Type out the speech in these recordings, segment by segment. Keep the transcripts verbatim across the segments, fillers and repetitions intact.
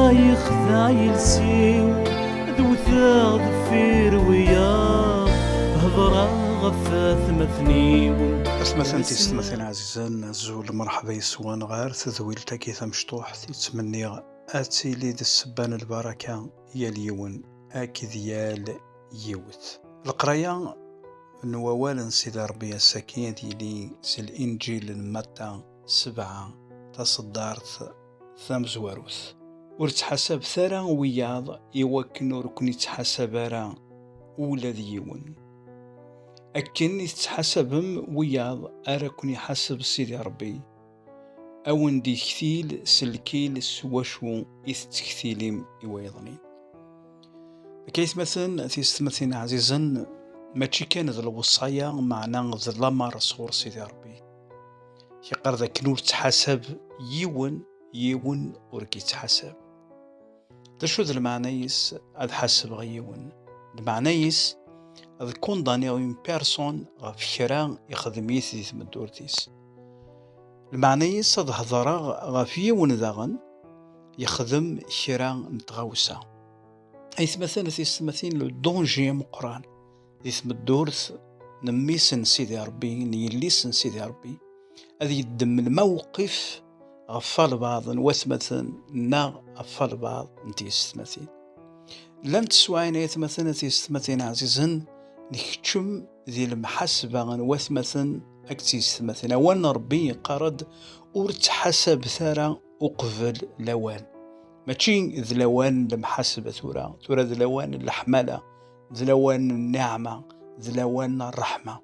Yexdeɛ yiles-iw, d wteɣ deffir wiyaḍ, hedreɣ ɣef atmaten-iw. Atmaten tiyessetmatin ɛzizen, azul, merḥba yes-wen ɣer tedwilt-agi tamecṭuḥt. Yettmenniɣ ad tili d ssebba n lbaraka yal yiwen akked yal yiwet. Leqraya n wawal n Sidi Ṛebbi ass-agi ad yili s Linǧil n Matta sebɛa, taṣeddart tamezwarut. Ur ttḥasabet ara wiyaḍ i wakken ur ken-ittḥasab ara ula d yiwen. Akken i tettḥasabem wiyaḍ ara ken-iḥaseb Sidi Ṛebbi, a wen-d-iktil s lkil s wacu i tettektilim i wayeḍnin. Akka aytmaten tiyessetmatin ɛzizen, mačči kan d lewṣaya, meɛna d lamer sɣur Sidi Ṛebbi. Yeqqar d akken ur ttḥasab yiwen, yiwen ur k-ittḥasab. D acu d lmeɛna-is ad ḥasbeɣ yiwen? Lmeɛna-is ad kundaniɣ une personne ɣef kra ixdem-it di tmeddurt-is. Lmeɛna-is ad hedreɣ ɣef yiwen daɣen yexdem kra n tɣawsa. Aytmaten tiyessetmatin, le danger ameqqran di tmeddurt n mmi-s n Sidi Ṛebbi, n yelli-s n Sidi Ṛebbi, ad yeddem lmawqif ɣef walbaɛḍ n watmaten neɣ ɣef walbaɛḍ n tiyessetmatin. Llant teswiɛin, ay atmaten, a tiyessetmatin ɛzizen, nkeččem di lemḥasba n watmaten akked tiyessetmatin. Awal n Ṛebbi yeqqar-d, ur ttḥasabet ara uqbel lawan. Mačči d lawan n lemḥasba tura, tura d lawan n leḥmala, d lawan n nniɛma, d lawan n ṛṛeḥma.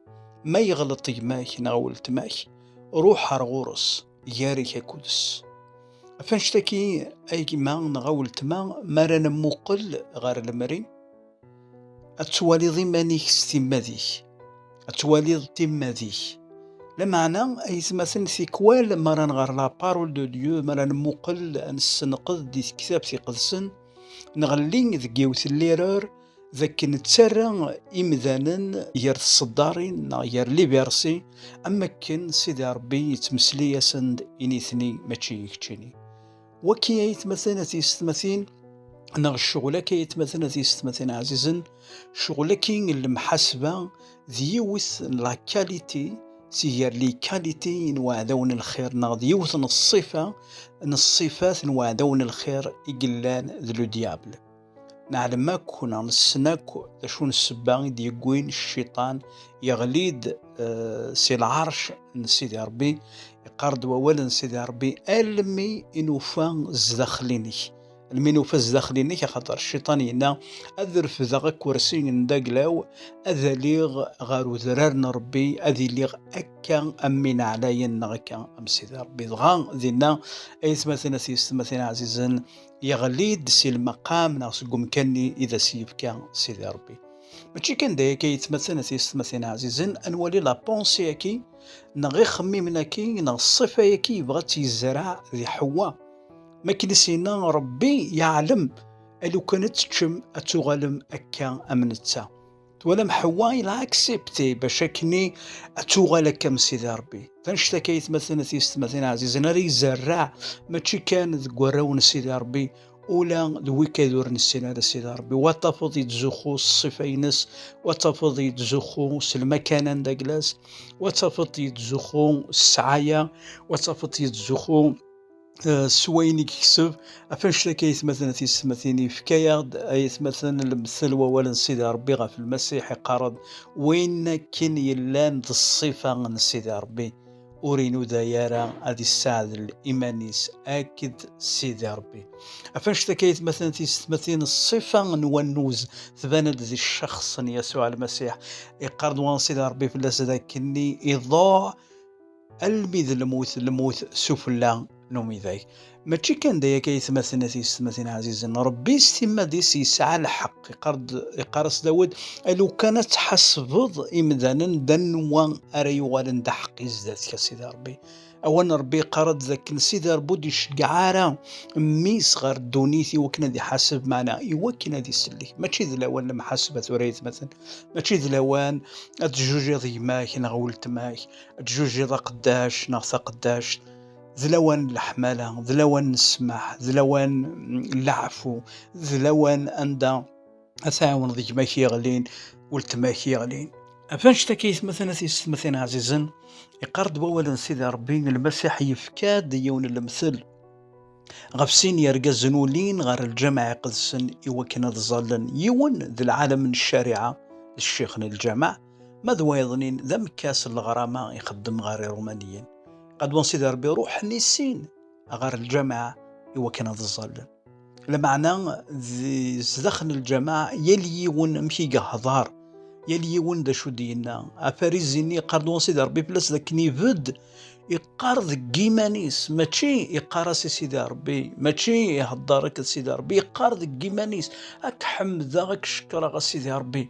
Ma yeɣleṭ gma-k neɣ weltma-k, ruḥ ar ɣur-s, gar-ik akked-s. Ɣef annect-agi, a gma neɣ a weltma, mi ara nemmuqel ɣer lemri, ad twaliḍ iman-ik s timmad-ik, ad twaliḍ timmad-ik. Lameɛna, ay atmaten, tikwal mi ara nɣer la parole de Dieu, mi ara nemmuqel, ad nessenqed di tektabt iqedsen, nɣelli deg yiwet n l'erreur, d akken nettarra imdanen gar tseddarin neɣ gar les versets, am akken Sidi Ṛebbi yettmesli-asen-d i nitni, mačči i keččini. Waki, ay atmaten, a tiyessetmatin, neɣ ccɣel-agi, ay atmaten, a tiyessetmatin ɛzizen, ccɣel-agi n lemḥasba d yiwet n la qualité si gar les qualités n weɛdaw n lxir, neɣ d yiwet n ṣṣifa n ṣṣifat n weɛdaw n lxir i yellan d le diable. Neɛlem akk, neɣ nessen akk d acu n ssebba i d-yewwin cciṭan yeɣli-d, eh, si lɛerc n Sidi Ṛebbi. Yeqqar-d wawal n Sidi Ṛebbi, almi i nufa zdaxel-inek. Almi nufa zdaxel-inek, axaṭer cciṭan yenna, ad refdeɣ akersi n daglaw, ad aliɣ ɣer udrar n Ṛebbi, ad iliɣ akka am win ɛlayen neɣ akka am Sidi Ṛebbi. Dɣa dinna, ay atmaten, a tiyessetmatin ɛzizen, yeɣli-d si lmaqam neɣ seg umkan-nni i d as-yefka Sidi Ṛebbi. Mačči kan d aya kan, ay atmaten, a tiyessetmatin ɛzizen, ad nwali la pensée-agi, neɣ ixemmimen-agi, neɣ ṣṣifa-agi yebɣa ad tt-yezreɛ di Ḥewwa. Mi akken i s-yenna Ṛebbi yeɛlem, a lukan ad teččem, ad tuɣalem akka am netta. Twalam, Ḥewwa, il a accepté bac akkenni ad tuɣal akka am Sidi Ṛebbi. D annect-agi, ay atmaten, a tiyessetmatin ɛzizen, ara izerreɛ, mačči kan deg warraw n Sidi Ṛebbi, ula d wigad ur nessin ara Sidi Ṛebbi. Wa tafeḍ yettzuxxu s ṣṣifa-ines, wa tafeḍ yettzuxxu s lmakana n daglas, wa tafeḍ yettzuxxu s ssɛaya, wa tafeḍ yettzuxxu eh, s wayen i yekseb. Ɣef annect-agi, ay atmaten, a tiyessetmatin, yefka-yaɣ-d, ay atmaten, lemtel wawal n Sidi Ṛebbi ɣef Lmasiḥ, iqqar-d, win akken yellan d ṣṣifa n Sidi Ṛebbi, ur inuda ara ad isseɛdel iman-is akked Sidi Ṛebbi. Ɣef annect-agi, ay atmaten, a tiyessetmatin, ṣṣifa n wannuz tban-d di ccexṣ n Yasuɛ Lmasiḥ. Iqqar-d wa Sidi Ṛebbi fell-as d akken iḍuɛ almi d lmut, lmut s ufella n umidag. Mačči kan d aya kan, ay atmaten, a tiyessetmatin ɛzizen, Ṛebbi s timmad-is yesɛa lḥeqq. Iqqar-d, iqqar-as Dawed, a lukan ad tḥasbeḍ imdanen d anwa ara yuɣalen d aḥeqqi zdat-k, a Sidi Ṛebbi. Awal n Ṛebbi yeqqar-d d akken Sidi Ṛebbi ur d-iceggeɛ ara mmi-s ɣer ddunit i wakken ad iḥaseb, meɛna i wakken ad isellek. Mačči d lawan n lemḥasba tura, ay atmaten. Mačči d lawan ad tjujiḍ gma-k neɣ weltma-k, ad tjujiḍ aqeddac neɣ taqeddact. d lawan n leḥmala, d lawan n ssmaḥ, d lawan n leɛfu, d lawan anda ad tɛiwneḍ gma-k yeɣlin, weltma-k yeɣlin. Ɣef annect-agi, aytmaten, a tiyessetmatin ɛzizen, iqqar-d wawal n Sidi Ṛebbi, Lmasiḥ yefka-d yiwen n lemtel ɣef sin yergazen ulin ɣer lǧameɛ iqedsen i wakken ad ẓallen. Yiwen d lɛalem n ccariɛa, d ccix n lǧameɛ, ma d wayeḍnin d amekkas n leɣrama ixeddem ɣer Irumaniyen. Qadwan Sidi Ṛebbi ruḥen i sin ɣer lǧameɛ i wakken ad ẓallen. Lameɛna, di zdaxel n lǧameɛ, yal yiwen amek i yehḍer, yal yiwen d acu d-yenna. Afarizi-nni, iqqar-d wan Sidi Ṛebbi fell-as d akken ibedd, iqqar deg yiman-is, mačči iqqar-as i Sidi Ṛebbi, mačči ihedder akked Sidi Ṛebbi, iqqar deg yiman-is: "Ad k-ḥemdeɣ, ad k-cekkreɣ, a Sidi Ṛebbi."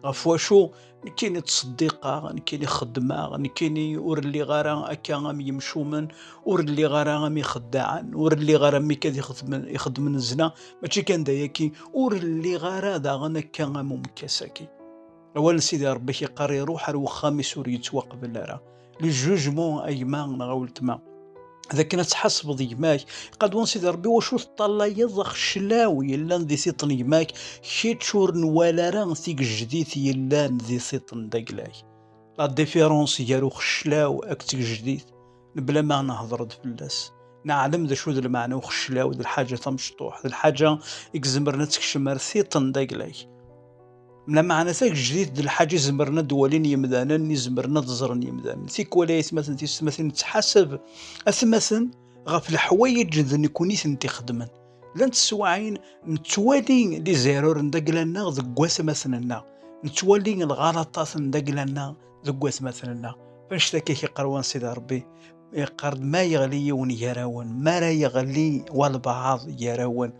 Ɣef wacu? Nekkini ttṣeddiqeɣ, nekkini xeddmeɣ, nekkini ur lliɣ ara akka am yemcumen, ur lliɣ ara am ixeddaɛen, ur lliɣ ara am ikad ixedmen, ixeddmen zzna, mačči kan d ayagi, ur lliɣ ara daɣen akka am umekkas-agi. Awal n Sidi Ṛebbi k-iqqar iruḥ ar wexxam-is ur yettwaqbel ara. Le jugement, a gma neɣ a weltma, d akken ad tḥasbeḍ gma-k. Qadwan Sidi Ṛebbi, wacu teṭṭalayeḍ axeclaw yellan di tiṭ n gma-k, kečč ur nwala ara tigejdit yellan di tiṭ n dagla-k? La différence gar uxeclaw akked tgejdit, nebla ma nehḍer-d fell-as. Neɛlem d acu d lmeɛna uxeclaw, d lḥaǧa tamecṭuḥt, d lḥaǧa i izemren ad tekcem ar tiṭ n dagla-k. Lameɛna tagejdit d lḥaǧa izemren ad d-walin yimdanen, izemren ad ẓren yimdanen. Tikwal, ay atmaten, tiyessetmatin, nettḥasab atmaten ɣef leḥwayeǧ d nekni i tent-ixedmen. Llant teswaɛin nettwali les erreurs n dagla-nneɣ deg watmaten-nneɣ, nettwali lɣalaṭat n dagla-nneɣ deg watmaten-nneɣ. F annect-agi i k-iqqar wan Sidi Ṛebbi, iqqar-d: "Ma yeɣli yiwen gar-awen, ma ara yeɣli walbeɛḍ gar-awen,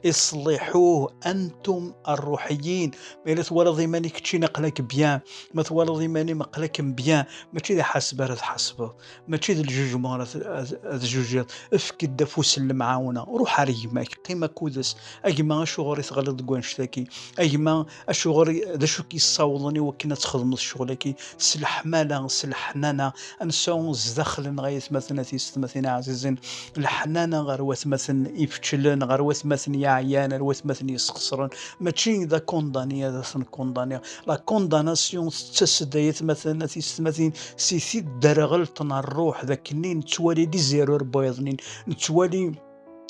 iṣliḥuh antum ṛṛuḥiyin." Ma yella twalaḍ iman-ik keččini aql-ak bien, ma twalaḍ iman-im aql-ak bien, mačči d aḥaseb ara tḥasbeḍ, mačči d le jugement ara t-, ad, ad jujiḍ. Efk-d afus n lemɛawna, ruḥ ar gma-k, qqim akud-s. A gma, acuɣer i teɣliḍ deg wannect-agi? A gma, acuɣer i, d acu i k-yessawḍen i wakken ad txedmeḍ ccɣel-agi s leḥmala, s leḥnana, ad nesɛu zdaxel-nneɣ, ay atmaten, a tiyessetmatin ɛzizen, leḥnana ɣer watmaten ifeččlen, ɣer watmaten yeɛyan, ɣer watmaten yesxesren. Mačči d akundani ad ten-kundaniɣ. La condamnation tettas-d, ay atmaten, a tiyessetmatin, si tidderɣelt n ṛṛuḥ, d akken nettwali les erreurs n wayeḍnin, nettwali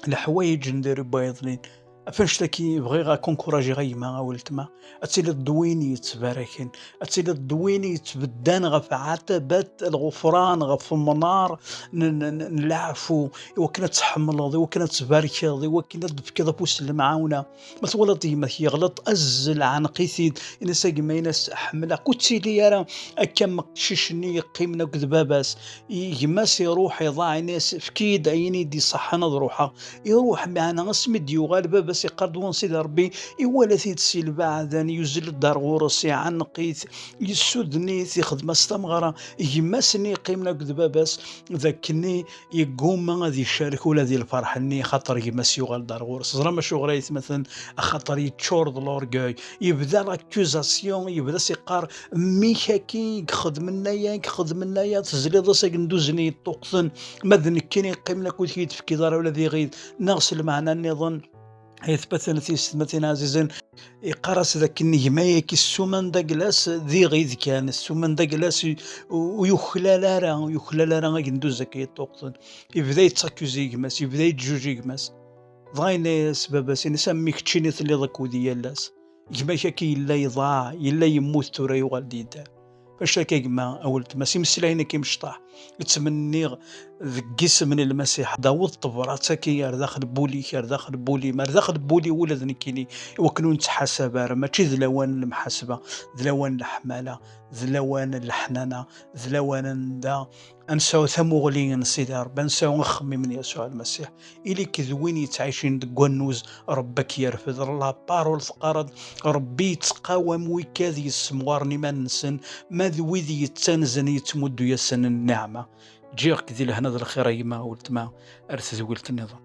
leḥwayeǧ n diri n wayeḍnin. Af annect-agi, bɣiɣ ad k-encouragiɣ, a gma, a weltma, ad tiliḍ d win yettbaraken, ad tiliḍ d win yettbeddan ɣef ɛatabat lɣufran, ɣef umnar n, n, n, n leɛfu, i wakken ad tḥemmleḍ, i wakken ad tbarkeḍ, i wakken ad d-tefkeḍ afus n lemɛawna. Ma twalaḍ gma-k yeɣleḍ, azzel, ɛneq-it-id, in-as: "A gma," in-as, "ḥemmleɣ-k." Ur ttili ara akka am uqcic-nni yeqqimen akked baba-s. I gma-s iruḥ iḍaɛ, in-as: "Efk-iyi-d ayen i d-iṣaḥḥan ad ruḥeɣ." Iruḥ, meɛna asmi d-yuɣal, baba-s iqqar-d wan Sidi Ṛebbi, iwala-t-id si lbeɛd, yuzzel-d ar ɣur-s, iɛenneq-it, yessuden-it, ixdem-as tameɣra. Gma-s-nni yeqqimen akked baba-s, d akkenni yeggumma ad icarek ula di lferḥ-nni, axaṭer gma-s yuɣal-d ar ɣur-s. Teẓram acuɣer, ay atmaten? Axaṭer yeččur d l'orgueil. Yebda l'accusation, yebda s-iqqar: "Mmi-k akka i ixedmen aya, i ixedmen aya, tezliḍ-as agenduzen i yeṭṭuqten, ma d nekkini yeqqimen akked-k, ur yi-d-tefkiḍ ara ula d iɣid." Neɣ s lmeɛna nniḍen, ay atmaten, tiyessetmatin ɛzizen, iqqar-as d akken gma-agi ssuma n dagla-s d iɣid kan, ssuma n dagla-s u-, ur yuklal ara, ur yuklal ara agenduz akka yeṭṭuqten. Yebda yettakuzi gma-s, yebda yettjuji gma-s. Dɣa yenna-yas baba-s, yenna-as: "A mmi, keččini telliḍ akked-i yal ass. Gma-k akka yella yeḍaɛ, yella yemmut, tura yuɣal-d yedder." Fac akka gma, a weltma, s imeslayen akka imecṭaḥ, ttmenniɣ deg isem n Lmasiḥ, d-aweḍ tebrat-agi ar daxel n wul-ik, ar daxel n wul-im, ar daxel n wul-iw ula d nekkini, i wakken ur nettḥasab ara. Mačči d lawan n lemḥasba, d lawan n leḥmala, d lawan n leḥnana, d lawan anda ad nesɛu tamuɣli n Sidi Ṛebbi, ad nesɛu axemmem n Yasuɛ Lmasiḥ. Ili-k d win yettɛicin deg wannuz, Ṛebbi ad k-yerfed. La parole teqqar-d: "Ṛebbi yettqawam wikad yessemɣaren iman-nsen, ma d wid yettanzen yettmuddu-yasen nneɛma." Ǧǧiɣ-k di lehna d lxir, a gma, a weltma, ar tedwilt nniḍen.